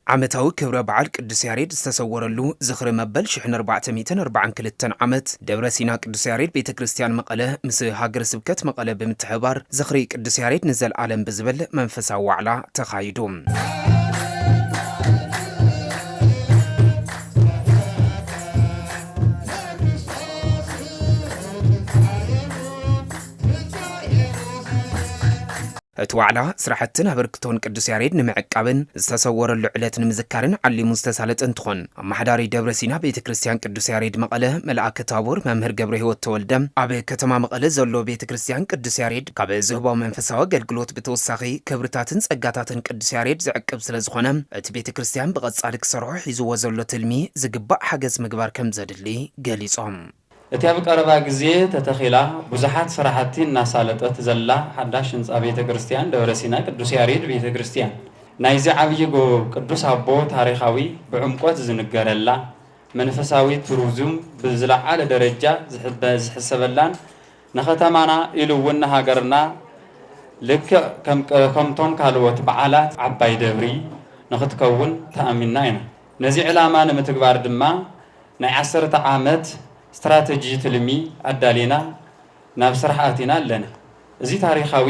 ዓመታዊ ክብረ በዓል ቅዱስ ያሬድ ዝተሰወረሉ ዝኽሪ መበል ሽሕን ኣርባዕተ ሚእትን ኣርባዓን ክልተን ዓመት ደብረ ሲና ቅዱስ ያሬድ ቤተ ክርስቲያን መቐለ ምስ ሃገረ ስብከት መቐለ ብምትሕብባር ዝኽሪ ቅዱስ ያሬድ ንዘለዓለም ብዝብል መንፈሳዊ ዋዕላ ተኻይዱ። እቲ ዋዕላ ስራሕትን ኣበርክቶን ቅዱስ ያሬድ ንምዕቃብን ዝተሰወረሉ ዕለት ንምዝካርን ዓሊሙ ዝተሳለጠ እንትኾን፣ ኣመሓዳሪ ደብረ ሲና ቤተ ክርስቲያን ቅዱስ ያሬድ መቐለ መልኣከ ታቦር መምህር ገብረ ህይወት ተወልደ ኣብ ከተማ መቐለ ዘሎ ቤተ ክርስቲያን ቅዱስ ያሬድ ካብ ዝህቦ መንፈሳዊ ኣገልግሎት ብተወሳኺ ክብርታትን ጸጋታትን ቅዱስ ያሬድ ዝዕቅብ ስለ ዝኾነ እቲ ቤተ ክርስቲያን ብቐጻሊ ክሰርሖ ሒዝዎ ዘሎ ትልሚ ዝግባእ ሓገዝ ምግባር ከም ዘድሊ ገሊጾም። እቲ ኣብ ቀረባ ግዜ ተተኺላ ብዙሓት ስራሕቲ እናሳለጠት ዘላ ሓዳሽ ህንጻ ቤተ ክርስቲያን ደብረ ሲና ቅዱስ ያሬድ ቤተ ክርስቲያን ናይዚ ዓብዪ ጎ-፣ ቅዱስ ኣቦ ታሪኻዊ ብዕምቆት ዝንገረላ መንፈሳዊ ቱሪዝም ብዝለዓለ ደረጃ ዝሕበ-፣ ዝሕሰበላን ንከተማና ኢሉ እውን ንሃገርና ልክዕ ከም ቀ-፣ ከምቶም ካልኦት በዓላት ዓባይ ደብሪ ንክትከውን ተኣሚንና ኢና። ነዚ ዕላማ ንምትግባር ድማ ናይ ዓሰርተ ዓመት ስትራተጂ ትልሚ ኣዳሊና ናብ ስራሕ ኣቲና ኣለና። እዚ ታሪኻዊ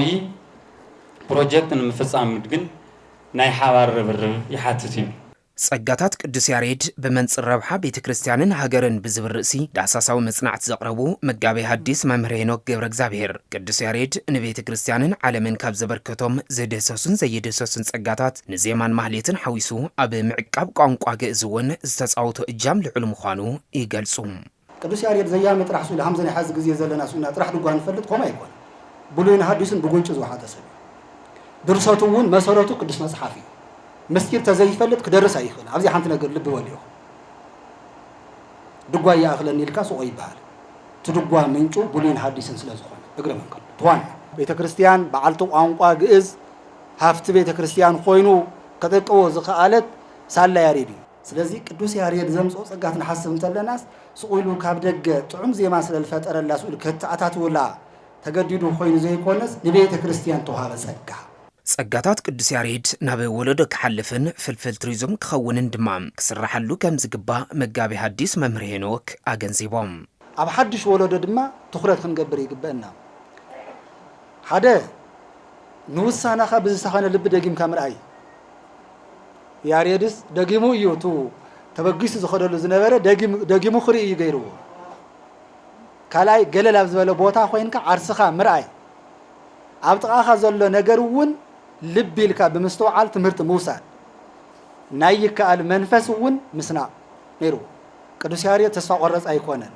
ፕሮጀክት ንምፍጻም ግን ናይ ሓባር ርብርብ ይሓትት እዩ። ጸጋታት ቅዱስ ያሬድ ብመንጽር ረብሓ ቤተ ክርስቲያንን ሃገርን ብዝብል ርእሲ ዳህሳሳዊ መጽናዕቲ ዘቕረቡ መጋቤ ሐዲስ መምህር ሄኖክ ገብረ እግዚኣብሔር፣ ቅዱስ ያሬድ ንቤተ ክርስቲያንን ዓለምን ካብ ዘበርከቶም ዝድህሰሱን ዘይድህሰሱን ጸጋታት ንዜማን ማህሌትን ሓዊሱ ኣብ ምዕቃብ ቋንቋ ግእዝ እውን ዝተጻወቶ እጃም ልዑል ምዃኑ ይገልጹ። ቅዱስ ያሬድ ዘያሚ ጥራሕ ስኢሉ፣ ሃምዘ ናይ ሐዚ ግዜ ዘለና ስኢልና ጥራሕ ድጓ ንፈልጥ፣ ከምኡ ኣይኮነ። ብሉይን ሐዲስን ብጉንጭ ዝወሓጠ ሰብ እዩ። ድርሰቱ እውን መሰረቱ ቅዱስ መጽሓፍ እዩ። ምስጢር ተዘይፈልጥ ክደርስ ኣይኽእል። ኣብዚ ሓንቲ ነገር ልቢ በሉ ኢኹም። ድጓ ይኣኽለኒ ኢልካ ስቆ ይበሃል። እቲ ድጓ ምንጩ ብሉይን ሐዲስን ስለ ዝኾነ፣ እግረ መንገዱ። እቲ ዋና ቤተ ክርስቲያን በዓልቲ ቋንቋ ግእዝ ሃፍቲ ቤተ ክርስቲያን ኮይኑ ከጠቅዎ ዝኸኣለት ሳላ ያሬድ እዩ። ስለዚ ቅዱስ ያሬድ ዘምጽኦ ጸጋት ንሓስብ እንተለናስ፣ ስቕ ኢሉ ካብ ደገ ጥዑም ዜማ ስለ ዝፈጠረላ፣ ስቕ ኢሉ ከተኣታትውላ ተገዲዱ ኮይኑ ዘይኮነስ፣ ንቤተ ክርስቲያን ተዋሃበ ጸጋ። ጸጋታት ቅዱስ ያሬድ ናብ ወለዶ ክሓልፍን ፍልፍል ቱሪዝም ክኸውንን ድማ ክስራሓሉ ከም ዝግባእ መጋቤ ሐዲስ መምህር ሄኖክ ኣገንዚቦም። ኣብ ሓድሽ ወለዶ ድማ ትኹረት ክንገብር ይግበአና። ሓደ፣ ንውሳነኻ ብዝሰኸነ ልቢ ደጊምካ ምርኣይ። ያሬድስ ደጊሙ እዩ፣ እቱ ተበጊሱ ዝኸደሉ ዝነበረ ደጊም-፣ ደጊሙ ክርኢ እዩ ገይርዎ። ካልኣይ፣ ገለል ኣብ ዝበለ ቦታ ኮይንካ ዓርስኻ ምርኣይ። ኣብ ጥቓኻ ዘሎ ነገር እውን ልቢ ኢልካ ብምስትውዓል ትምህርቲ ምውሳድ። ናይ ይከኣል መንፈስ እውን ምስናቕ ነይርዎ። ቅዱስ ያሬድ ተስፋ ቆረጽ ኣይኮነን።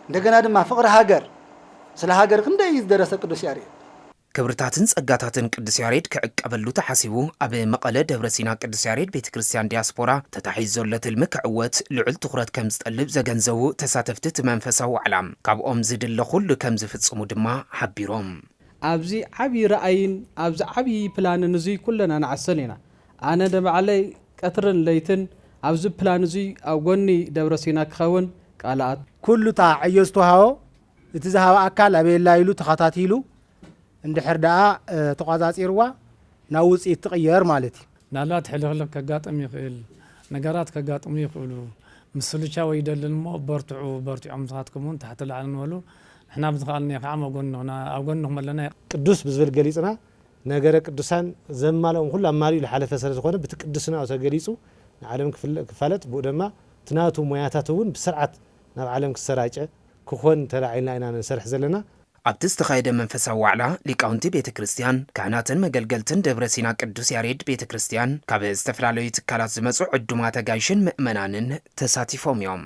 እንደገና ድማ ፍቕሪ ሃገር፣ ስለ ሃገር ክንደይ እዩ ዝደረሰ ቅዱስ ያሬድ። ክብርታትን ጸጋታትን ቅዱስ ያሬድ ክዕቀበሉ ተሓሲቡ ኣብ መቐለ ደብረ ሲና ቅዱስ ያሬድ ቤተ ክርስቲያን ዲያስፖራ ተታሒዙ ዘሎ ትልሚ ክዕወት ልዑል ትኹረት ከም ዝጠልብ ዘገንዘቡ ተሳተፍቲ እቲ መንፈሳዊ ዋዕላ፣ ካብኦም ዝድለ ኩሉ ከም ዝፍጽሙ ድማ ሓቢሮም። ኣብዚ ዓብዪ ራእይን ኣብዚ ዓብዪ ፕላንን እዙይ ኩለና ንዓሰል ኢና። ኣነ ንባዕለይ ቀትርን ለይትን ኣብዚ ፕላን እዙይ ኣብ ጎኒ ደብረ ሲና ክኸውን ቃል ኣት- ኩሉ እታ ዕዮ ዝተውሃቦ እቲ ዝሃበ ኣካል ኣበየላ ኢሉ ተኸታቲሉ እንድሕር ደኣ፣ እ፣ ተቋጻጺርዋ ናብ ውጽኢት ትቕየር ማለት እዩ። ምናልባት ሕልኽልኽ ከጋጥም ይኽእል፣ ነገራት ከጋጥሙ ይኽእሉ። ምስልቻው ኣይደልን እሞ በርትዑ፣ በርቲዖም ንስኻትኩም እውን ታሕቲ ላዕሊ ንበሉ። ንሕና ብዝኸኣልናዮ ከዓ ኣብ ጎንኹና፣ ኣብ ጎንኹም ኣለና። ቅዱስ ብዝብል ገሊጽና፣ ነገረ ቅዱሳን ዘማልኦም ኩሉ ኣማሊኡ ዝሓለፈ ስለ ዝኾነ፣ በቲ ቅድስናኡ ተገሊጹ ንዓለም ክፍለ-፣ ክፋለጥ፣ ብኡ ድማ እቲ ናቱ ሞያታት እውን ብስርዓት ናብ ዓለም ክሰራጨ ክኾን ተላዒልና ኢና ንሰርሕ ዘለና። ኣብቲ ዝተኻየደ መንፈሳዊ ዋዕላ፣ ሊቃውንቲ ቤተ ክርስቲያን፣ ካህናትን መገልገልትን ደብረ ሲና ቅዱስ ያሬድ ቤተ ክርስቲያን፣ ካብ ዝተፈላለዩ ትካላት ዝመጹ ዕዱማት ኣጋይሽን ምእመናንን ተሳቲፎም እዮም።